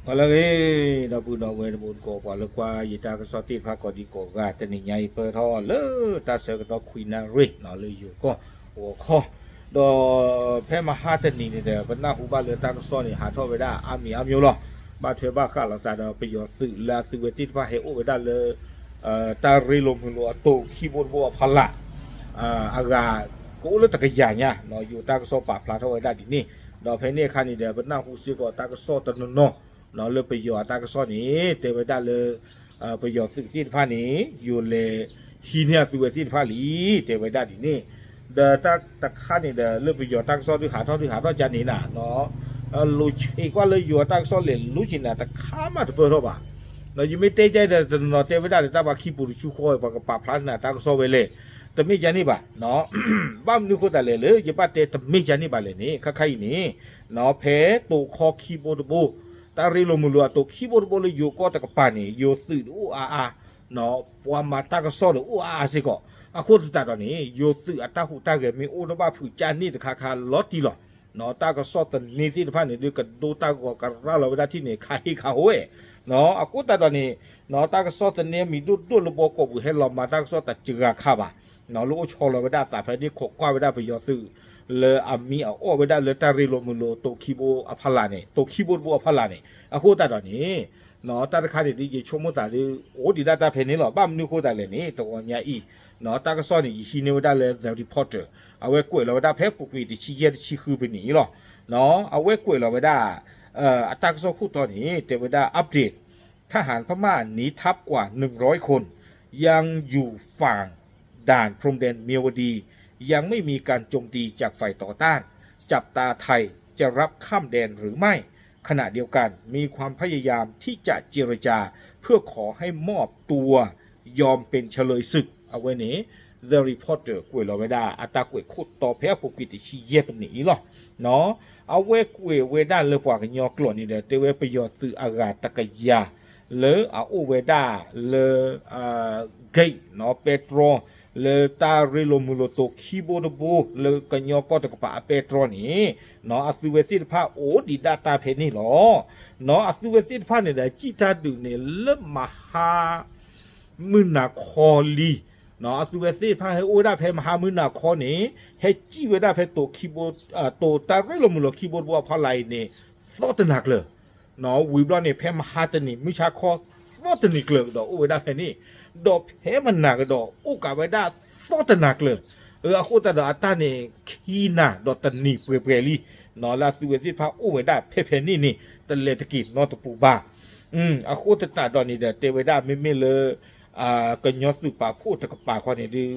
လၢအဂ့ၤ ဒီပုၢ်ဒီဝဲၢ်တံၤသကိး ပှၤလၢကွၢ်ယတၢ်ကစီၣ်သ့ၣ်တဖၣ်ကိးဒံကိးဂၤ တနံၤညါအံၤပၢၢ်ထီၣ်လၢတၢ်ဆၢကတီၢ်ခွံနၣ်ရံၣ် လၢယိၤကီၢ်ဂီၤခီ, ဒီးဖဲမဟါတနံၤန့ၣ်ဒီး ပနၢ်ဟူဘၣ်လၢတၢ်ကစီၣ်န့ၣ် ဟးထီၣ်ဝဲဒၣ်အါမံၤအါမျိၤလီၤ. ဘၣ်ထွဲဘၣ်ဃးလိာ်သးဒီးပယီၤသုးလၢအသုဝဲသ့ၣ်တဖၣ်ဟဲအိၣ်ဝဲဒၣ်လၢ တၢ်ရ့လိာ်မုာ်လိာ်အတိာ်ခံဘိတဘိအဖီလာ် အဂၤ ကအိၣ်လၢတကယၤညါ, ယိၤတၢ်ကစီၣ်ပာ်ဖျါထီၣ်ဝဲဒၣ်ဒ်န့ၣ်, ဒီးဖဲန့ၣ်အခါန့ၣ်ဒီး ပနၢ်ဟူစ့ၢ်ကီးတၢ်ကစီၣ်တနီၤနီၤ လၢပယီၤအတၢ်ကစီၣ်န့ၣ် တဲဝဲဒၣ်လၢ ပယီၤသုးသ့ၣ်တဖၣ်န့ၣ် ယိၤလဲၤဟံးန့ၢ်အသုဝဲသ့ၣ်တဖၣ်လံ, တဲဝဲဒၣ်ဒ်န့ၣ်, ဒီးတၢ်တခါန့ၣ်ဒီး လၢပယီၤတၢ်ကစီၣ်ဒုးဟးထီၣ်ဒုးဟးထီၣ်ကန့ၣ်နၤ လိာ်ဆံးကွၢ်လၢယိၤအတၢ်ကစီၣ်လဲၤလိၤက့ၤနၤတခါမးတပၢၢ်ထီၣ်ဘၣ်. ယမ့ၢ်တဲကဒီးတနီၤတဲဝဲဒၣ်လၢ တၢ်ဘၣ်ခံပူၤတဆူဃီ ပှၤကပာ်ဖျါန့ၢ်နၤတၢ်ကစီၣ်ဝဲလဲၣ်, တမ့ၢ်ကန့ၣ်ဘၣ်. ဘၣ်မနုၤဃိသတးလဲၣ်လၢ ယဘၣ်တဲတမ့ၢ်ကန့ၣ်ဘၣ်လဲၣ်န့ၣ် ခါခါအံၤန့ၣ် ဖဲတိာ်ခီခံဘိတဘိ တၢ်ရ့လိာ်မုာ်လိာ်အတိာ်ခံဘိတဘိလၢယိၤကီၢ်တကပၤန့ၣ် ယိၤသုးဒုးအိၣ်အါအါ ပှၤမၤတၢ်ကစီၣ်ဒီးအိၣ်အါအါစ့ၢ်ကီး, အဃိသတးဒီးန့ၣ် ယိၤသုးအတၢ်ဟူးတၢ်ဂဲၤမ့ၢ်အိၣ်ဒၣ်ဘၣ်ဖုးကန့ၣ်တခါခါလီၤတံၢ်လီၤ. တၢ်ကစီၣ်သန့သ့ၣ်တဖၣ်န့ၣ်ဒုး ကဒိတၢ်ဂီၤကရၢလီၤဝဲဒၣ်ထံၣ်န့ၣ် ခးဟ့ခးဟိဝဲ, အဃိသတးဒီးန့ၣ် တၢ်ကစီၣ်သန့မံၤဒိၣ်ဒိၣ်လၢဘီကီၢ်ပူၤဟဲလီၤမၤတၢ်ကစီၣ်တစှၤခါဘၣ်, လၢအိၣ်ဆီလီၤဝဲဒၣ်အသးဖဲန့ၣ် ခိးကွၢ်ဝဲဒၣ်ပယီၤသုး လၢအမံၤအအိၣ်ဝဲဒၣ်လၢတၢ်ရ့လိာ်မုာ်လိာ်တိာ်ခံဘိအဖီလာ်န့ၣ် တိာ်ခံဘိတဘိအဖီလာ်န့ၣ်, အဃိသတးဒီးန့ၣ် တၢ်တခါန့ၣ်ဒုး ယဆိကမိၣ်သးဒုး အိၣ်ဒံးဒၣ်တၢ်ဖဲန့ၣ်လီၤ. ဘၣ်မနုၤဃိသတးလဲၣ်န့ၣ် တဂီၤညါအံၤ တၢ်ကစီၣ်န့ၣ် ယဟံးန့ၢ်ဝဲဒၣ်လၢ The Reporter အဝဲကွဲးလီၤဝဲဒၣ်ဖဲအပူၤကွံာ်တဆံယဲၢ်တဆံဃုပနံၣ်အံၤလီၤ. အဝဲကွဲးလီၤဝဲဒၣ် အတၢ်ကစီၣ်ခိၣ်တီန့ၣ် တဲဝဲဒၣ် update ทหารพม่าหนีทัพกว่าหนึ่งร้อยคน ยังอยู่ฝั่งด่านพรมแดนเมียวดี ยังไม่มีการโจมตีจากฝ่ายต่อต้าน จับตาไทยจะรับข้ามแดนหรือไม่ ขณะเดียวกันมีความพยายามที่จะเจรจาเพื่อขอให้มอบตัวยอมเป็นเฉลยศึก အဝဲန့ၣ် The Reporter ကွဲးလီၤဝဲဒၣ် အတၢ်ကွဲးခိၣ်တီဖဲအပူၤကွံာ်တဆံယဲၢ်ပနံၣ်အံၤလီၤ. အဝဲကွဲးဝဲဒၣ်လၢပှၤကညီကျိာ်န့ၣ်ဒီး တဲဝဲပယီၤသုးအဂၤတကယၤ လၢအအိၣ်ဝဲဒၣ်လၢ gate ပဲတြီ လၢတၢ်ရ့လိာ်မုာ်လိာ်တိာ်ခံဘိတဘိ လၢကညီကီၢ်တကပၤအပဲတြီန့ၣ် အသုဝဲသ့ၣ်တဖၣ်အိၣ်ဒံးဒၣ်တၢ်ဖဲန့ၣ်လီၤ. အသုဝဲသ့ၣ်တဖၣ်န့ၣ်ဒီး စံၣ်တၢ်ဒုးန့ၣ်လၢမဟါ မုၢ်နၤခီလံ, အသုဝဲသ့ၣ်တဖၣ်ဟဲအိၣ်ဝဲဒၣ်ဖဲမဟါမုၢ်နၤခီန့ၣ် ဟဲစံၣ်ဝဲဒၣ်ဖဲတိာ်ခံဘိ တိာ်တၢ်ရ့လိာ်မုာ်လိာ်ခံဘိတဘိအဖီလာ်အံၤန့ၣ် သီတနၤကျၢၤ ဝံၤဘျီန့ၣ် ဖဲမဟါတနံၤ မုၢ်ဆါခီ သီတနံၤကျၢၤကဒီးအိၣ်ဝဲဒၣ်ဖဲန့ၣ်, ဒီးဖဲမနၤကဒီးအိၣ်ကးဝဲဒၣ်သီတနၤကျၢၤ, အဃိသတးဒီးအတၢ်န့ၣ်ခံနၤဒီးတနံၤပှဲၤပှဲၤလံ, လၢအသုဝဲသ့ၣ်တဖၣ်အိၣ်ဝဲဒၣ်ဖဲဖဲန့ၣ်န့ၣ် တလဲၤတက့ၤနီတပူၤဘၣ်. အဃိသတးဒီးန့ၣ်ဒီး တဲဝဲဒၣ်မ့မ့ၢ်လၢ ကညီသုးပာ်ဖှိၣ်တကပၤခီန့ၣ်ဒုး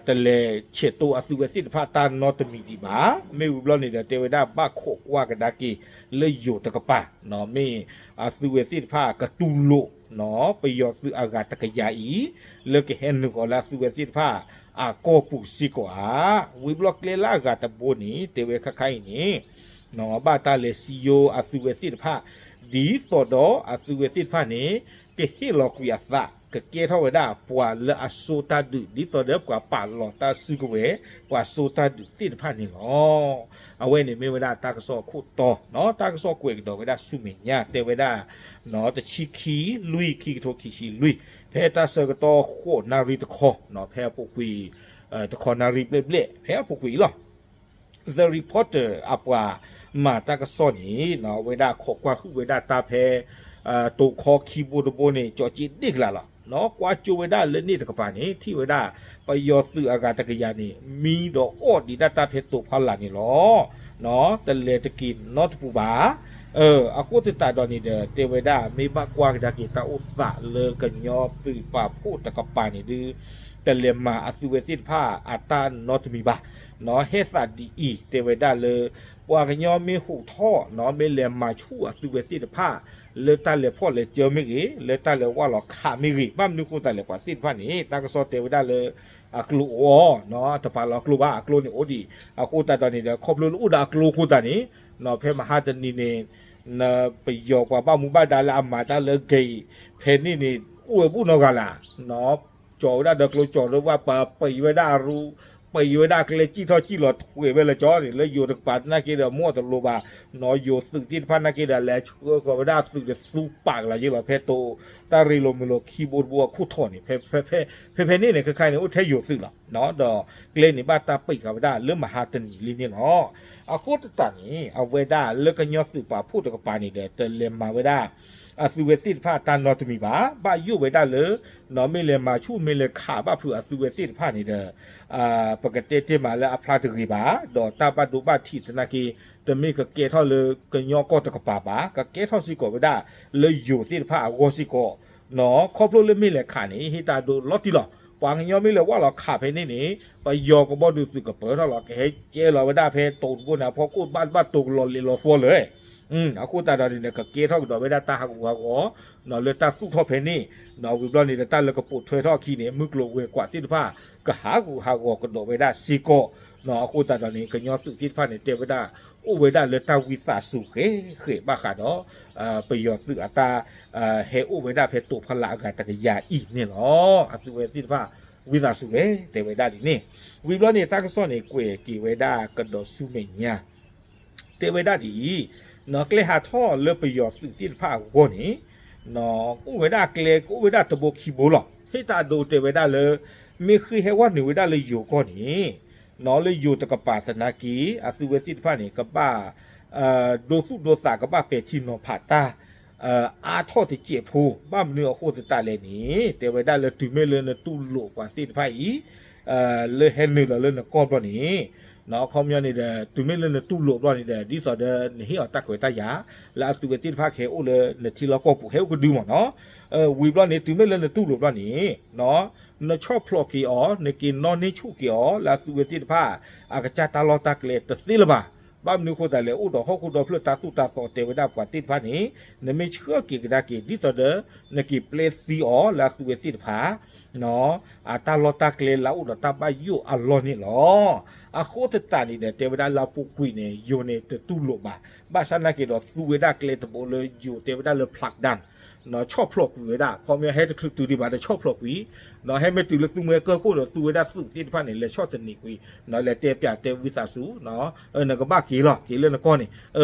တလဲၤဆဲးတိၢ်အသုဝဲသ့ၣ်တဖၣ်တၢ်နီတမံၤဒံးဘၣ်. မ့ၢ်ဝံၤဘျီန့ၣ်ဒီး တဲဝဲဒၣ်ဘၣ်ခိးကွၢ်ကဒါက့ၤလၢယိၤတကပၤ မ့ၢ်အသုဝဲသ့ၣ်တဖၣ်ကတူၢ်လိာ် ပယီၤသုးအဂၤတကယၤအံၤ လၢကဟဲနုာ်ဃီၤလၢအသုဝဲသ့ၣ်တဖၣ်အကီၢ်ပူၤစ့ၢ်ကီးဧါ. ဝံၤဘျီကျဲလၢအဂၤတဘိန့ၣ် တဲဝဲခါခါအံၤန့ၣ် ဘၣ်တၢ်လဲၤစံယိအသုဝဲသ့ၣ်တဖၣ် ဒ်သိးဒီးအသုဝဲသ့ၣ်တဖၣ်န့ၣ် ကဟ့ၣ်လီၤကွံာ်အသး ကကဲထီၣ်ဝဲဒၣ်ပှၤလၢအစိတၢ်ဒုး ဒ်သိးဒီးပှၤပာ်လီၤတၢ်စုကဝဲၤ ပှၤစိတၢ်ဒုးသ့ၣ်တဖၣ်န့ၣ်လီၤ. အဝဲန့ၣ်မ့ၢ်ဝဲဒၣ်တၢ်ကစီၣ်အခိၣ်တီ, တၢ်ကစီၣ်ကွဲးကဒီးဝဲဒၣ်ဆူမဲာ်ညါ တဲဝဲဒၣ် တဆံခံလွံၢ် ခံကထိခံဆံလွံၢ် ဖဲတၢ်ဆၢကတီၢ်ဃိးနၣ်ရံၣ်တခီ ဖဲအပူၤကွံာ် တခီနၣ်ရံၣ်ဘျဲၣ်ဘျဲၣ် ဖဲအပူၤကွံာ်အံၤလီၤ. The Reporter အပှၤမၤတၢ်ကစီၣ်န့ၣ် အဝဲဒၣ်ခိးကွၢ်ဟုၣ်ဝဲဒၣ်တၢ်ဖဲ တိာ်ခီခံဘိတဘိန့ၣ် ကၠီၤက့ဒ့ၣ်ကလးလီၤ. ကွၢ်ကၠိဝဲဒၣ်လၢန့ၣ်တကပၤန့ၣ် ထံၣ်ဝဲဒၣ် ပယီၤသုးအဂၤတကယၤန့ၣ် မံဒီးအီၣ်ဒံးဒၣ်တၢ်ဖဲတိာ်ဖီလာ်န့ၣ်လီၤ. တလဲၤတက့ၤနီတပူၤဘၣ်. အဃိသတးဒီးန့ၣ်ဒီး တဲဝဲဒၣ် မ့ၢ်ဘၣ်ကွၢ်ကဒါက့ၤတၢ်အိၣ်သးလၢကညီသုးပာ်ဖှိၣ်တကပၤန့ၣ်ဒုး တလဲၤမၤအသုဝဲသ့ၣ်တဖၣ်အတၢ်နီတမံၤဘၣ်. ဟဲသးဒ်အံၤ တဲဝဲဒၣ်လၢ ပှၤကညီမ့ၢ်ဟူးထီၣ် မ့ၢ်လဲၤမၤဆူၣ်အသုဝဲသ့ၣ်တဖၣ် လၢတၢ်လဲၤဖီၣ်လဲၤကၢမ့ၢ်ဂ့ၤ လၢတၢ်လဲၤဝၢ်လီၤခးမ့ၢ်ဂ့ၤ ဘၣ်မနုၤဃိသတးလဲၣ် ပှၤသ့ၣ်တဖၣ်န့ၣ် တၢ်ကစီၣ်တဲဝဲဒၣ်လၢ အကျိၤအိၣ်အီၤ တပာ်လီၤအကျိဘၣ် အကျိန့ၣ်အိၣ်ဒံး အဃိသတးဒီးန့ၣ်ဒီး ခီဖျိလၢအိၣ်ဒီးအကျိအဃိသတးန့ၣ် ဖဲမဟါတနံၤန့ၣ် ပယီၤပှၤဘၣ်မူဘၣ်ဒါလၢအမၤတၢ်လၢ gate ဖဲန့ၣ်န့ၣ် အိၣ်ဝဲဘူၣ်နီတဂၤလၢ် ကၠီၤဝဲဒၣ်ဒီးကျိ ကၠီၤဒီးဝၣ် ပပံးဝဲဒၣ်အရူ ပှဲၤယိၤဝဲဒၣ်ကျဲစံၣ်ထီၣ်စံၣ်လီၤထွဲးဝဲလၢကၠီန့ၣ် လၢယိၤတကပၤသနာ်က့ဒီး မ့ၢ်အီၤတလိၤဘၣ်, နီၢ်ယိၤသုးသ့ၣ်တဖၣ်သနာ်က့ဒီး လဲၤဆှၢဃီၤဝဲဒၣ်သုးတသူပာ်ကလီၤယ့ၢ်လီၤ ဖဲတိၤတၢ်ရ့လိာ်မုာ်လိာ်ခံဘိတဘိအခိၣ်ထီၣ်န့ၣ် ဖဲဖဲန့ၣ်န့ၣ် ခဲခါန့ၣ် အိၣ်ထဲယိၤသုးလီၤ. ဒီးကျဲန့ၣ်ဘၣ်တၢ်ပံးဃာ်ဝဲဒၣ်လၢမဟါတနံၤလံန့ၣ်လီၤ. အဃိသတးန့ၣ် အဝဲဒၣ်လၢကညီသုးပာ်ဖှိၣ်တကပၤန့ၣ်ဒီး တလဲၤမၤဝဲဒၣ် အသုဝဲသ့ၣ်တဖၣ်တၢ်နီတမံၤဘၣ်, ဘၣ်ယိၣ်ဝဲဒၣ်လၢ နီၢ်မ့ၢ်လဲၤမၤဆူၣ်မ့ၢ်လဲၤခးဘၣ်ဖုးအသုဝဲသ့ၣ်တဖၣ်န့ၣ်ဒီး ပကတဲတ့ၢ်မးလၢအဖျါတဂ့ၤဘၣ်, ဒီးတၢ်ဘၣ်ဒိဘၣ်ထံးသနာ်က့ တမ့ၢ်ကကဲထီၣ်လၢကညီကီၢ်တကပၤဘၣ်, ကကဲထီၣ်စ့ၢ်ကီးဝဲဒၣ်လၢယိၤသ့ၣ်တဖၣ်အဂီၢ်စ့ၢ်ကီး, နီၢ် ခီဖျိလၢမ့ၢ်လဲၤခးန့ၣ် ဟ့ၣ်တၢ်ဒိလီၤတံၢ်လီၤ. ပှၤကညီမ့ၢ်လဲၤဝၢ်လီၤခးဖဲန့ၣ်န့ၣ် ပယီၤကဘီဒုးသုးကပၢၤထီၣ်လီၤ ကဟဲကဲလီၤဝဲဒၣ်ဖဲတိၤတဘိန့ၣ် အဖီခိၣ်ဘၣ်ဘၣ်တိၤကလီၤလဲၤလီၤသွီလၢ အဃိသတးဒီးန့ၣ်ဒီး ကကဲထီၣ်ကဒီးဝဲဒၣ်တၢ်ဟးဂူာ်ဟးဂီၤ နီၢ် လၢတၢ်သူၣ်ထီၣ်ဖဲန့ၣ်, နီၢ် ဝံၤဘျီန့ၣ်ဒီး တၢ်လၢကပိာ်ထွဲထီၣ်အခံန့ၣ် မုၢ်ကျိၤဝဲၤကွာ်သ့ၣ်တဖၣ် ကဟးဂူာ်ဟးဂီၤကဒီးဝဲဒၣ်စ့ၢ်ကီး, နီၢ် အဃိသတးဒီးန့ၣ် ကညီသုးသ့ၣ်တဖၣ်န့ၣ် တဲဝဲဒၣ် အိၣ်ဝဲဒၣ်လၢတၢ်ဝံသးစူၤဃဲဃဲဘၣ်ဃးဒီး ပယီၤသုးအတၢ် ဟဲအိၣ်ဝဲဒၣ်ဖဲတိၤဖီလာ်အဂၤတကယၤအံၤန့ၣ်လီၤ. အသုဝဲသ့ၣ်တဖၣ် ဝံသးစူၤဝဲ တဲဝဲဒၣ်ဒ်န့ၣ်, ဝံၤဘျီန့ၣ် တၢ်ကစီၣ်န့ၣ် ကွဲးက့ၤဝဲဒၣ်ကဒီးဆူမဲာ်ညါ တဲဝဲဒၣ်ဒ်အံၤ, နီၢ် ကျဲဟးထီၣ်လၢပယီၤသုးသ့ၣ်တဖၣ်အဂီၢ်န့ၣ်, နီၢ် အိၣ်ဝဲဒၣ်ကျဲ ကအိၣ်ဝဲဒၣ်တဘိခံဘိလီၤ. ဟ့ၣ်တၢ်ဒိတဲဝဲဒၣ်လၢ မ့ၢ်ဃ့ၢ်ဟဲဝဲနုာ်ဝဲဒၣ်လၢယိၤကီၢ်န့ၣ်, နီၢ် လၢယိၤတကပၤသနာ်က့ အသုဝဲသ့ၣ်တဖၣ်န့ၣ် ကဘၣ် ဒိသူၣ်ဒိသး ကဘၣ်ပဲာ်ထံနီၤဖးတၢ် အါထီၣ်တစဲးဖိ, ဘၣ်မနုၤအဃိသတးလဲၣ်န့ၣ် တဲဝဲဒၣ်လၢတုၤမ့ၢ်လၢနတူၢ်လိာ်ပှၤသ့ၣ်တဖၣ်အံၤ လၢဟဲနုာ်လီၤလၢနကီၢ်ဘျီန့ၣ်, နီၢ် အခီပညီန့ၣ်ဒီး တုၤမ့ၢ်လၢနတူၢ်လိာ်ဘျီန့ၣ်ဒီး ဒ်သိးဒီးနဟ့ၣ်အီၤတၢ်ခွဲးတၢ်ယာ် လၢအသုဝဲသ့ၣ်တဖၣ်ကဟဲအိၣ်လၢနထံလီၢ်ကီၢ်ပူၤ ဟဲအိၣ်ကဒုမ့ၢ်နီၢ်, ဝံၤဘျီန့ၣ် တုၤမ့ၢ်လၢနတူၢ်လိာ်ဘျီန့ၣ် နီၢ် နဆီၣ်ဖျိးက့ၤအီၤ နက့ၤနီၣ်န့ၢ်ဆူၣ်က့ၤအီၤ လၢအသုဝဲသ့ၣ်တဖၣ် အကစၢ်တၢ်လီၢ်တၢ်ကျဲတသ့လၢၤဘၣ်. ဘၣ်မနုၤအဃိသတးလဲၣ် အိၣ်ဒီးဟီၣ်ခိၣ်ဒီဖျၢၣ်တၢ်သိၣ်တၢ်သီတဲဝဲဒၣ်ပှၤသ့ၣ်တဖၣ်န့ၣ် နမ့ၢ်ဆှၢက့ၤကဒါက့ၤ ဒ်သိးဒီး နက့ၤပျဲသံအီၤလၢအသုဝဲသ့ၣ်တဖၣ် နီၢ် အတၢ်လီၢ်တၢ်ကျဲလၢအအိၣ်ဒီးတၢ်ဘၣ်ယိၣ်အလီၢ်န့ၣ်လီၤ. အဃိသတးန့ၣ်ဒီး တဲဝဲဒၣ်လၢအပူၤကွံာ်န့ၣ် ယိၤန့ၣ်တတူၢ်လိာ်ဘၣ်. ဘၣ်ဆၣ်သနာ်က့ဒီး သူဝဲဒၣ်ကျဲတဘိလၢယိၤတဲဝဲဒၣ်လၢ ဖျးကဒါ နီၢ် ဆီၣ်ဖျိးကွံာ်ဝဲဒၣ် ခီပညီဟဲတချုးတုၤဒံးဘၣ်ဒီးဆီၣ်ဖျိးကွံာ်, နီၢ် ဟဲမ့ၢ်တုၤလၢသူမွဲကၢၢ်ခိၣ်ဒီး သူဝဲဒၣ်သုးသ့ၣ်တဖၣ်န့ၣ် လဲၤဆီၣ်သနံးကွံာ်, နီၢ် လဲၤတဲပၠးတဲဝံသးစူၤ, နကဘၣ်က့ၤလီၤ က့ၤလၢနကီၢ်န့ၣ်,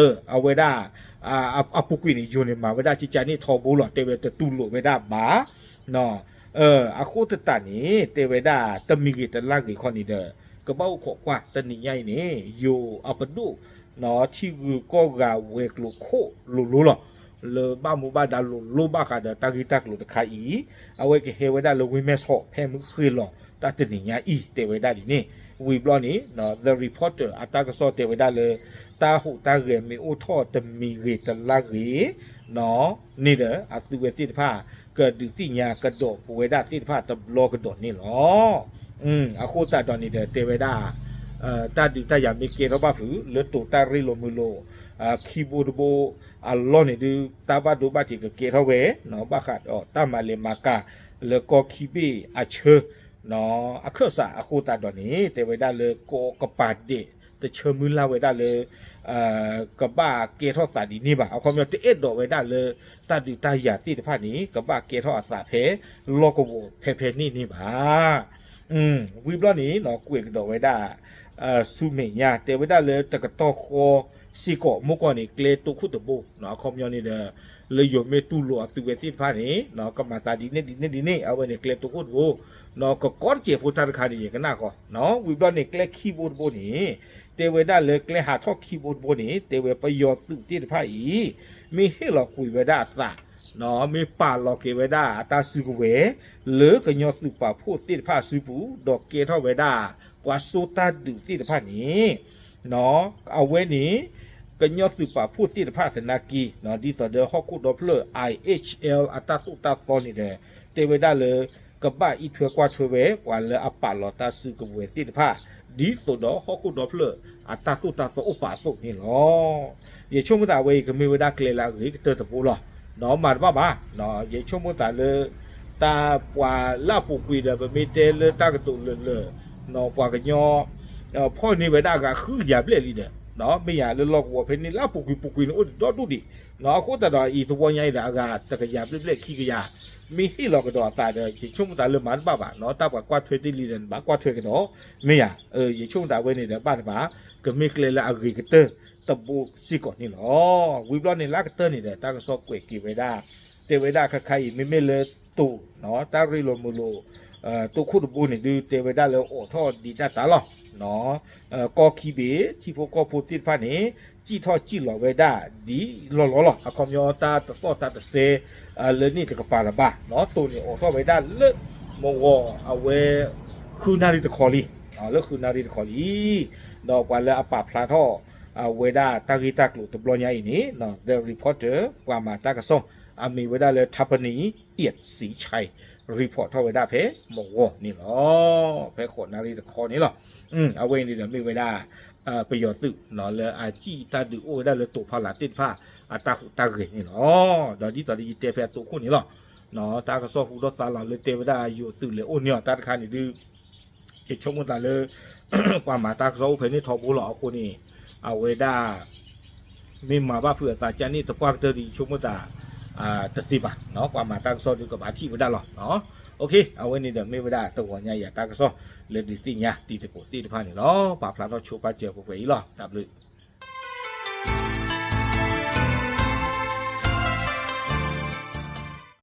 အဝဲဒၣ် အပူၤကွံာ်န့ၣ် ယိၤန့ၣ်မၤဝဲဒၣ်ကကန့ၣ်ထီဘိလီၤ တဲဝဲတတူၢ်လိာ်ဝဲဒၣ်ဘၣ် အဃိသတးန့ၣ် တဲဝဲဒၣ်တမံၤဂ့ၤတလါဂ့ၤခီန့ၣ်ဒီး ကဘၣ်အိၣ်ခိးကွၢ်တနံၤညါအံၤန့ၣ် ယိၤအပဒိၣ် ထံဂုၤကီၢ်ဂၤဝဲၤကျိၤခိၣ်လိၤလိၤလီၤ. လၢဘၣ်မူဘၣ်ဒါလိၤလိၤဘၣ်ဃးဒီးတၢ်ဂ့ၢ်တၢ်ကျိၤတခါအံၤ, အဝဲကဟဲဝဲဒၣ်လၢဝ့ၢ်မဲၢ်ဆီး ဖဲမုၢ်ဃ့ၢ်လီၤတၢ်တနံၤညါအံၤ တဲဝဲဒၣ်ဒ်န့ၣ်. ဝံၤဘျီန့ၣ် The Reporter အတၢ်ကစီၣ်တဲဝဲဒၣ်လၢ တၢ်ဟူးတၢ်ဂဲၤမ့ၢ်အိၣ်ထီၣ်တမံၤဂ့ၤတလါဂ့ၤ န့ၣ်ဒီး အသုဝဲသ့ၣ်တဖၣ် ကဒုးသ့ၣ်ညါကဒီးပဝဲဒၣ်သ့ၣ်တဖၣ်တဘျီကဒီးန့ၣ်လီၤ. အဃိသတးဒီးန့ၣ်ဒီး တဲဝဲဒၣ် တၢ်ဒုးတၢ်ယၤမ့ၢ်ကဲထီၣ်ဘၣ်ဖုး လၢတိၤတၢ်ရ့လိာ်မုာ်လိာ် ခံဘိတဘိ အလီၢ်န့ၣ်ဒုး တၢ်ဘၣ်ဒိဘၣ်ထံးကကဲထီၣ်ဝဲ ဘၣ်ဃးဒီးတၢ်မၤလဲၤမၤကၤ လၢကီၢ်ခံဘ့ၣ်အဆၢ အခၢၣ်စးအဃိသတးဒီးန့ၣ် တဲဝဲဒၣ်လၢကီၢ်ကပၤဒဲး တဆၢမုၢ်လၢ်ဝဲဒၣ်လၢ ကဘၣ်ကဲထီၣ်သးဒ်န့ၣ်ဘၣ်. အခီပညီတအဲၣ်ဒိးဝဲဒၣ်လၢ တၢ်ဒုးတၢ်ယၤသ့ၣ်တဖၣ်န့ၣ် ကဘၣ်ကဲထီၣ်အသးဖဲ လီၢ်ကဝီၤဖဲဖဲန့ၣ်န့ၣ်ဘၣ်. ဝံၤဘျီန့ၣ် ကွဲးကဒီးဝဲဒၣ် ဆူမဲာ်ညါ တဲဝဲဒၣ်လၢတကတီၢ်ဃီစ့ၢ်ကီး မုၢ်ကီၢ်န့ၣ် ကျဲတိခိၣ်တဘိ အခီပညီန့ၣ်ဒီး လၢယိၤမ့ၢ်တူၢ်လိာ်အသုဝဲသ့ၣ်တဖၣ်န့ၣ် ကမၤသးဒ်န့ၣ်ဒ်န့ၣ်ဒ်န့ၣ် အဝဲန့ၣ်ကျဲတိခိၣ်တဘိ ကကီတစဲးဖိတၢ်တခါန့ၣ် ယကနၣ်ဃီ ဝံၤဘျီန့ၣ် ကျဲခံဘိတဘိန့ၣ် တဲဝဲဒၣ်လၢကျဲဟးထီၣ်ခံဘိတဘိန့ၣ် တဲဝဲပယီၤသုးသ့ၣ်တဖၣ်အံၤ မ့ၢ်ဟ့ၣ်လီၤကွံာ်ဝဲဒၣ်အသး မ့ၢ်ပာ်လီၤက့ၤဝဲဒၣ်အတၢ်စုကဝဲၤ လၢကညီသုးပာ်ဖှိၣ်သ့ၣ်တဖၣ်အစုပူၤ ဒီးကဲထီၣ်ဝဲဒၣ် ပှၤစိတၢ်ဒုးသ့ၣ်တဖၣ်န့ၣ် အဝဲန့ၣ် ကညီသုးပာ်ဖှိၣ်သ့ၣ်တဖၣ်သနာ်က့ ဒ်သိးဒီးဟီၣ်ခိၣ်ဒီဖျၢၣ် IHL အတၢ်သိၣ်တၢ်သီန့ၣ်ဒီး တဲဝဲဒၣ်လၢ ကဘၣ်အံးထွဲကွၢ်ထွဲဝဲ ပှၤလၢအပာ်လီၤတၢ်စုကဝဲၤသ့ၣ်တဖၣ် ဒ်သိးဒီးဟီၣ်ခိၣ်ဒီဖျၢၣ်အတၢ်သိၣ်တၢ်သီအိၣ်ပာ်အသိးန့ၣ်လီၤ. ယဆိကမိၣ်သးဝဲအံၤ ကမ့ၢ်ဝဲဒၣ်ကျဲလၢအဂ့ၤကတၢၢ်တဘိလီၤ. မၤတဘၣ်ဘၣ်. ယဆိကမိၣ်သးလၢ တၢ်ပှၤလၢအပူၤကွံာ်ဒီး ပမ့ၢ်တဲလၢတၢ်ကတိၤလၢာ်လၢာ် ပှၤကညီ ဖီၣ်န့ၢ်ဝဲဒၣ်အဂၤဃုကယၤဘျဲၣ်လံဒီး မ့ၢ်ယၤလၢလီၢ်ကဝီၤဖဲန့ၣ်လၢအပူၤကွံာ်ပူၤကွံာ်န့ၣ် အိၣ်ဒံးဒီဒူၣ်ဒံး. အဃိသတးဒီးအံၤတဝီညါအံၤဒီး အဂၤတကယၤဘျဲၣ်ဘျဲၣ်ခံကယၤ မ့ၢ်ဟ့ၣ်လီၤကဒီးအသးဒီး ယဆိကမိၣ်သးလၢမၤတဘၣ်ဘၣ်နီၤ တၢ်ပှၤကွၢ်ထွဲတ့ၢ်လံဒီး နဘၣ်ကွၢ်ထွဲကဒီး မ့ၢ်ယၤ ယဆိကမိၣ်သးဝဲန့ၣ်ဒီး ဘၣ်တဘၣ် ကမ့ၢ်ကျဲလၢအဂ့ၤကတၢၢ်တဘိစ့ၢ်ကီးန့ၣ်လီၤ. ဝံၤဘျီန့ၣ်လၢအကတၢၢ်န့ၣ်ဒီး တၢ်ကစီၣ်ကွဲးက့ၤဝဲဒၣ် တဲဝဲဒၣ်ခါခါအံၤ မ့မ့ၢ်လၢတိၤ တၢ်ရ့လိာ်မုာ်လိာ် တိၤခိၣ်တဘိန့ၣ်ဒုး တဲဝဲဒၣ်လၢအိးထီၣ်ဒံးတၢ်တၢ်လီၤ. ကီၢ်ခံဘ့ၣ် ထံဖိကီၢ်ဖိသ့ၣ်တဖၣ်န့ၣ် စံၣ်ထီၣ်စံၣ်လီၤဝဲဒၣ်ဒ်လီၢ်လီၢ်လီၤ. အခီပညီတၢ်တသီၣ်တၢ်တသဲ လၢန့ၣ်တကပၤလၢၤဘၣ်နီၤ. တိၤန့ၣ်အိးထီၣ်ဝဲဒၣ်လၢ မဝီၤအဝဲ ဃုနၣ်ရံၣ်တခီလံ, လၢဃုနၣ်ရံၣ်တခီလံ. ဒီးပှၤလၢအပာ်ဖျါထီၣ် ဝဲဒၣ်တၢ်ဂ့ၢ်တၢ်ကျိၤတဘျီညါအံၤန့ၣ် The Reporter ပှၤမၤတၢ်ကစီၣ် အမ့ၢ်ဝဲဒၣ်လၢ Tapani Ietshiai report ထီၣ်ဝဲဒၣ်ဖဲမဝီၤန့ၣ်လီၤ. ဖဲဃိးနၣ်ရံၣ်တခီန့ၣ်လီၤ. အဝဲအံၤန့ၣ်ဒီးမ့ၢ်ဝဲဒၣ် ပယီၤသုးလၢအစံၣ်တၢ်ဒုးအိၣ်ဝဲဒၣ်လၢတိၤဖီလာ်သ့ၣ်တဖၣ် အတၢ်ဟူးတၢ်ဂဲၤန့ၣ်လီၤ. ဒီးဒ်သိးဒီးယတဲဖဲအတိၤခိၣ်န့ၣ်လီၤ. တၢ်ကစီၣ်ဟူထီၣ်သါလီၤလၢတဲဝဲဒၣ်ယိၤသုးလဲၤအိၣ်န့ၢ်အီၤ တၢ်တခါန့ၣ်ဒုး ယဆိကမိၣ်သးလၢ ပှၤမၤတၢ်ကစီၣ်အိၣ်ဖဲန့ၣ်ထီဘိလီၤ. အဃိန့ၣ် အဝဲဒၣ် မ့ၢ်မၤဘၣ်ဖုးအသးကန့ၣ်တပှၢ်ကတၢၢ်ဒီး ယဆိကမိၣ်သး တသ့ဘၣ်. ပှၤမၤတၢ်ကစီၣ်ဒုးကဘၣ်ထံၣ်ဝဲဒၣ်လီၤ. အဝဲန့ၣ်ဒီးမ့ၢ်ဝဲဒၣ်တဂီၤညါယၤတၢ်ကစီၣ်လၢဒုးသ့ၣ်ညါတံၤသကိးသ့ၣ်တဖၣ်န့ၣ်လီၤ. ပာ်ဖျါထီၣ်ဆိပာ်စၢၤပှဲၤပှဲၤအံၤလီၤ. တၢ်ဘျုး